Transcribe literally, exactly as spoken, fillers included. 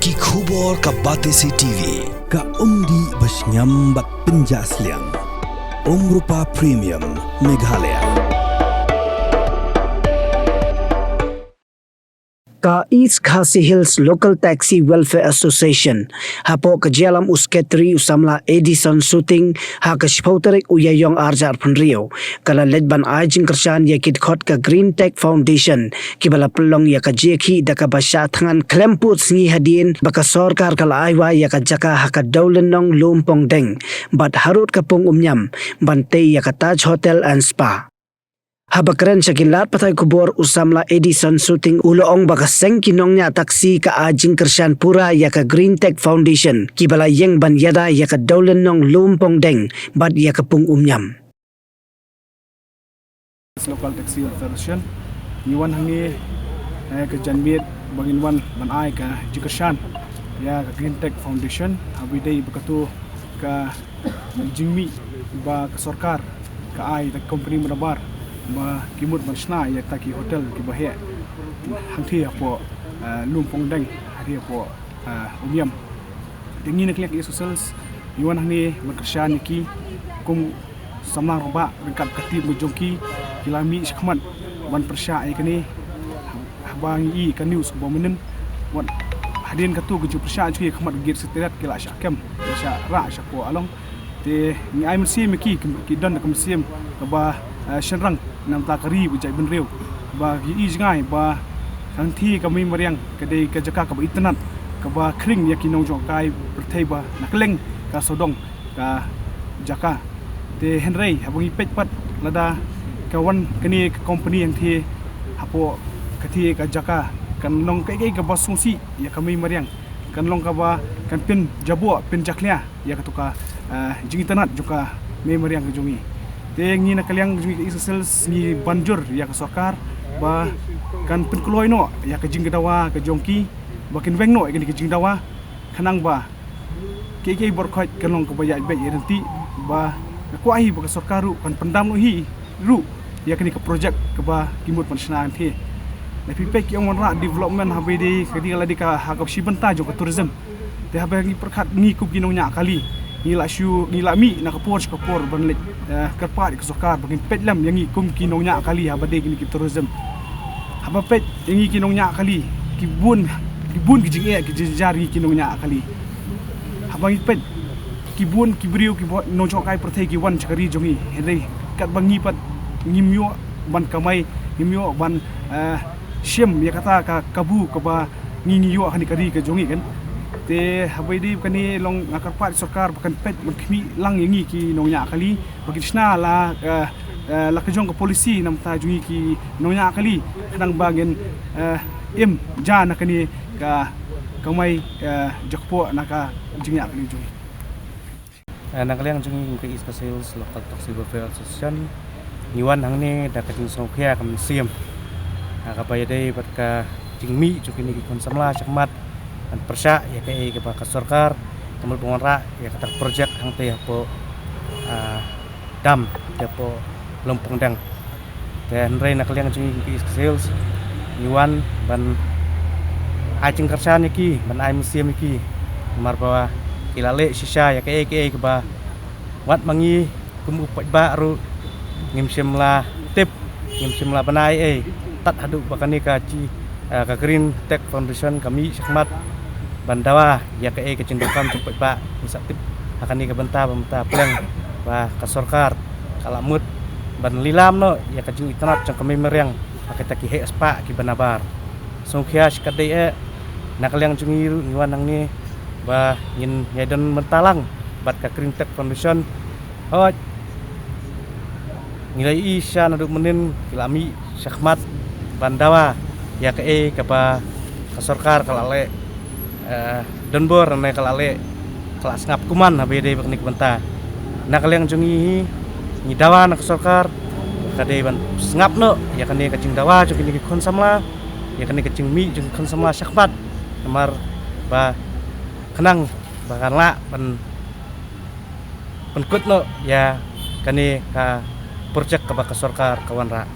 Ki khubor ka Batesi T V, ka umdih ba shngiam bad pynjah sliang. Umrupa Premium, Meghalaya. Ka East Khasi Hills Local Taxi Welfare Association, hapoh ka jingïalam u Secretary u samla Edison Suting, ha ka shiphew tarik u Ïaïong arhajar arphew hynriew, ka la leit ban ai jingkyrshan ïa ki dkhot ka Green Tech Foundation, kiba la pynlong ïa ka jingïakhih da kaba shah thngan khlem pud sngi hadien ba ka sorkar ka la ai wai ïa ka jaka ha ka Dewlynnong Lumpongdeng bad harud ka Pung Umïam ban tei ïa ka Taj Hotel and Spa. Haba kren sha ki lad pathai khubor u samla Edison Suting u la ong ba ka seng ki nongñiah taxi ka ai jingkyrshan pura ïa ka Green Tech Foundation, kiba la ïeng ban ïada ïa ka Dewlynnong Lumpongdeng bad ïa ka Pung Umïam. Local Taxi Association, ngi wan hangne, eh, ka janmiet ba ngin wan ban ai ka jingkyrshan ïa ka Green Tech Foundation, haba ïadei bad kato ka jingmih ba ka sorkar ka ai da ka company Madabar ba ki mut ban shna ïa kita ki hotel kiba heh hangthie hapoh, eh, Lumpongdeng, hangthie hapoh, eh, Umïam. Te ngi na ka liang ka East Khasi Hills ngi wan hangne ban kyrshan ïa ki kum samla rangbah ryngkat ka team ka jong ki, ki la mih shakhmat ban pyrshah ïa kane. Haba ngi i ka news kaba mynnin, wat hadien kato ka jingpyrshah jong ki ha khmat ka gate Secretariat, ki la shah kem, ki la shah rah shapoh along. Te ngi ai mynsiem ïa ki, ki don da ka mynsiem kaba, eh, shynrang na ka bynta ka ri bad ka jaitbynriew, ba ngi i jngai ba hangthie ka Mei Mariang ka dei ka jaka kaba itynnad, kaba khring ïa ki nongjngohkai pyrthei ba na kylleng ka sawdong ka jaka. Te hynrei haba ngi peit pat, lada ka wan kane ka company hangthie hapoh kathie ka jaka, kan long kaei kaei kaba sngewsih ïa ka Mei Mariang, kan long kaba kan pynjaboh pynjakhlia ïa kato ka, eh, jingitynnad jong ka Mei Mariang ka jong ngi. Te ngi na ka liang jong ngi ka East Khasi Hills ngi ban jur ïa ka sorkar ba kan pynkloi noh ïa ka jingdawa ka jong ki, ba kin weng noh ïa kane ka jingdawa, khnang ba kiei kiei baroh khoit kan long kaba ïaid beit ïaid ryntih, ba nga kwah hi ba ka sorkar ruh kan pyndam noh hi ruh ïa kane ka project kaba ki mut ban shna hangthie. Lada phi peit ki ong wanrah development haba ïadei ka dei, ka la dei ka ha ka shi bynta jong ka tourism. Te haba ngi pyrkhat ngi kum ki nongñiah kali, ngi la shu, ngi la mih na ka por sha ka por ban leit, eh, kyrpad ïa ka sorkar ba kin peit lem ïa ngi kum ki nongñiah kali haba dei kine ki tourism. Haba peit ïa ngi ki nongñiah kali, ki bun, ki bun ki jingeh ki jynjar ïa ngi ki nongñiah kali. Haba ngi peit ki bun ki briew, ki bun nongjngohkai pyrthei ki wan sha ka ri jong ngi, hynrei katba ngi pat ngim ïoh ban kamai, ngim ïoh ban, eh, shim ïa kata ka kabu kaba ngi, ngi ïoh ha kane ka ri ka jong ngi kan. Te haba ïadei kane long nga kyrpad sorkar ba kan peit ban khmih lang ïa ngi ki nongñiah kali, ba kin shna la, eh, eh, la ka jong ka policy na ka bynta jong ngi ki nongñiah kali, khnang ba ngin, eh, im ja na kane ka kamai, eh, jakpoh na ka jingñiah kali jong ngi. Eh, na ka liang jong ngi ka East Khasi Hills Local Taxi Welfare Association, ngi wan hangne da ka jingsngewkhia ka mynsiem, ha kaba ïadei bad ka jingmih jong kine ki khun samla shakhmat ban pyrshah ïa kaei kaba ka sorkar ka mut ban wanrah ïa kata ka project hangtei hapoh, ah, dam, hangtei hapoh Lumpongdeng. Te hynrei na ka liang jong ngi ka East Khasi Hills ngi wan ban ai jingkyrshan ïa ki, ban ai mynsiem ïa ki, namar ba ki la leh shisha ïa kaei kaei kaba wat ma ngi kum u paidbah ruh ngim shym la tip, ngim shym la bna ei ei, tad haduh ba kane ka ji, eh, ka Green Tech Foundation ka mih shakhmat ban dawa ïa kaei ka jingdonkam jong u paidbah. Ngi sa tip ha kane ka bynta ba mynta pleng ba ka sorkar ka la mut ban lilam noh ïa ka jingitynnad jong ka Mei Mariang ha kita ki heh spah kiba nabar. Sngewkhia shikatdei eh, na ka liang jong ngi ruh ngi wan hangne ba ngin ïai don bynta lang bad ka Green Tech Foundation. Hooid, ngi la ïohi sha naduh mynnin ki la mih shakhmat ban dawa ïa kaei kaba ka sorkar ka la leh, eh, donbor ne ka la leh, ka la sngap kumne haba ïadei bad kane ka bynta. Na ka liang jong ngi hi, ngi dawa na ka sorkar ka dei ban sngap noh ïa kane ka jingdawa jong kine ki khun samla, ïa kane ka jingmih jong ki khun samla shakhmat, namar ba khnang ba kan lah ban pynkut noh ïa kane ka project kaba ka sorkar ka wanrah.